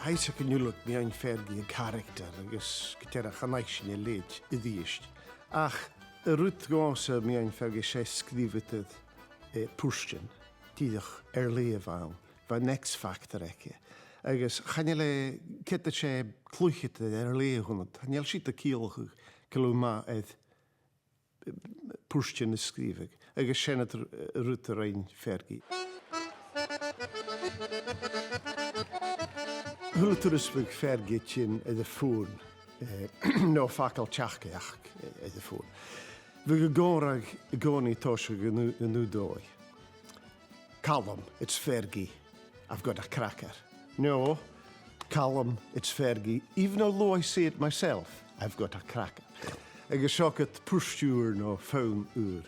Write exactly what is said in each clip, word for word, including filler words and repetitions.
Tha fhios agam gun do dh'fhàg mi fhìn Fergie a' charactar agus gu dearbh chan fhaigh sinn a leithid a-rithist. Ach an rud dhòmhsa mu dheidhinn Fergie, 's e sgrìobhadair, eh, puirt-sa, dìreach air leth a bh' ann. Bha an X factor aige. Agus chan eil e, ged a tha e cluicheadair air leth a th' ann, chan eil sin a' ciallachadh gu bheil e math air puirt-sa a sgrìobhadh, agus sin an rud a rinn Fergie. A h-uile turas a bhiodh Fergie a' tighinn air a' fòn, eh, no a' fàgail teachdaireachd, eh, air a' fòn, bhiodh e ag òrachadh an-còmhnaidh, tòiseachadh an, an dòigh. "Calum, it's Fergie. I've got a cracker." No, "Calum, it's Fergie. Even although I say it myself, I've got a cracker." Agus seo agad puirt ùr no fonn ùr.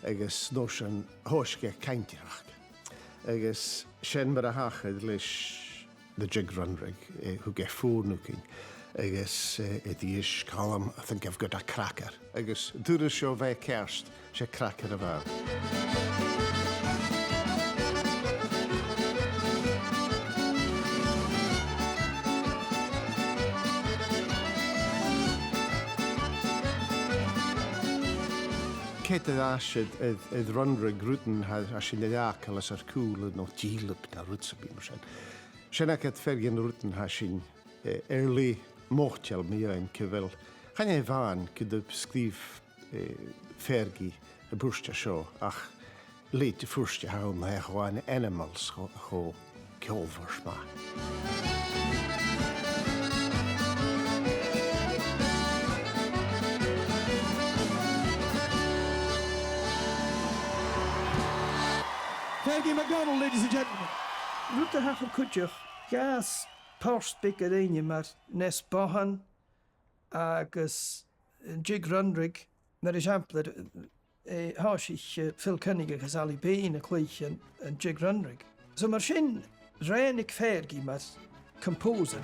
Agus an uair sin thòisich e a' cainteachadh. Agus sin mar a thachair leis an Jig Runrig, eh, thug e fonn thugainn. Agus, eh, a-rithist, "Calum, I think I've got a cracker." Agus an turas seo bha e ceart, 's e cracker a bh' ann. Ged a tha sinn air, air, air Runrig, rudan a tha, tha sinn air fhàgail às ar cùlaibh no dìleab no rud sam bith mar sin. Sin agad Fergie na rudan a tha sinn, eh, air leth moiteil mu dheidhinn gu bheil, chan e a-mhàin gun do sgrìobh, eh, Fergie am puirt seo, ach leithid de phurtair a th' ann, tha e cho an animals, cho, cho ceòlmhor 's math. Fergie MacDonald, ladies and gentlemen. Rud a thachair cuideachd, dh'fhàs port beag a rinn e mar Ness Bohan agus an Jig Runrig, mar eisimpleir, eh, thòisich, eh, Phil Koenig agus Allie Bain a' cluich an, an Jig Runrig. So mar sin, ràinig Fergie mar composer.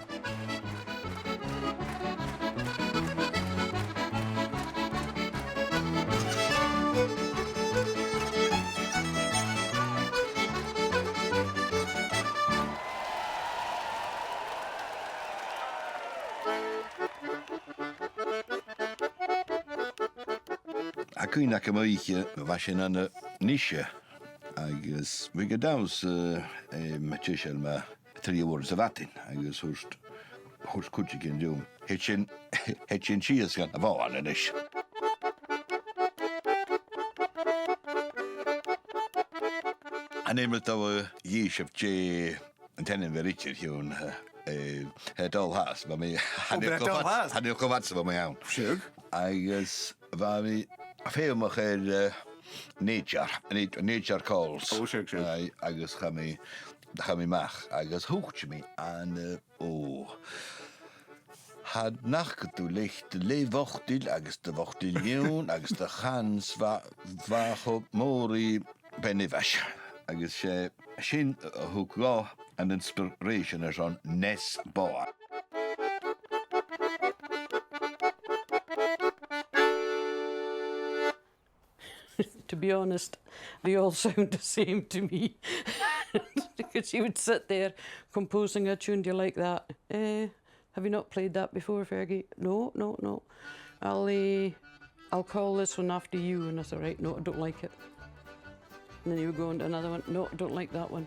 Tha cuimhne agam oidhche, bha sinn ann an Nise, agus bha gu dannsa, eh, eh, ma tha sibh, ma trì uairean sa mhadainn, agus thuirt, thuirt cuideigin rium, "Thèid sinn, thèid sinn sìos dhan a' bhàr a-nis." An e mar a tha, eh, dh'inns sibh dè an t-ainm a bh' air idir, Eòin, eh, eh, eh, Dòmhnall Haas, bha mi, chan eil, Dòmhnall Haas, chan eil cofhad sa bha mi ann. Sure. Agus bha mi feumach air, eh, Nature, Na-, Nature Calls. Ò, sure, sure. Aye, agus chaidh mi, chaidh mi a-mach, agus thuit mi an, eh, ò. Tha nach gu dùil leat, le bhotail agus do bhotail leann agus do chans, bha, bha e cho mòr ri Bean Ibhais. Agus 's e sin a thug dhomh an inspiration airson Ness Bohan. To be honest, they all sound the same to me. Because you would sit there composing a tune, "Do you like that?" "Eh, have you not played that before, Fergie?" "No, no, no." "I'll, eh, I'll call this one after you." And I said, "Right, no, I don't like it." And then he would go on to another one. "No, I don't like that one."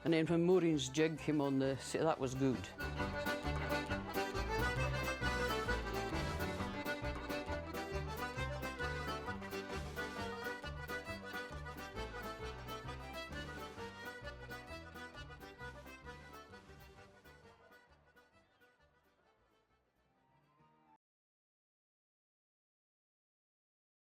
And then when Maureen's jig came on, the, say, that was good.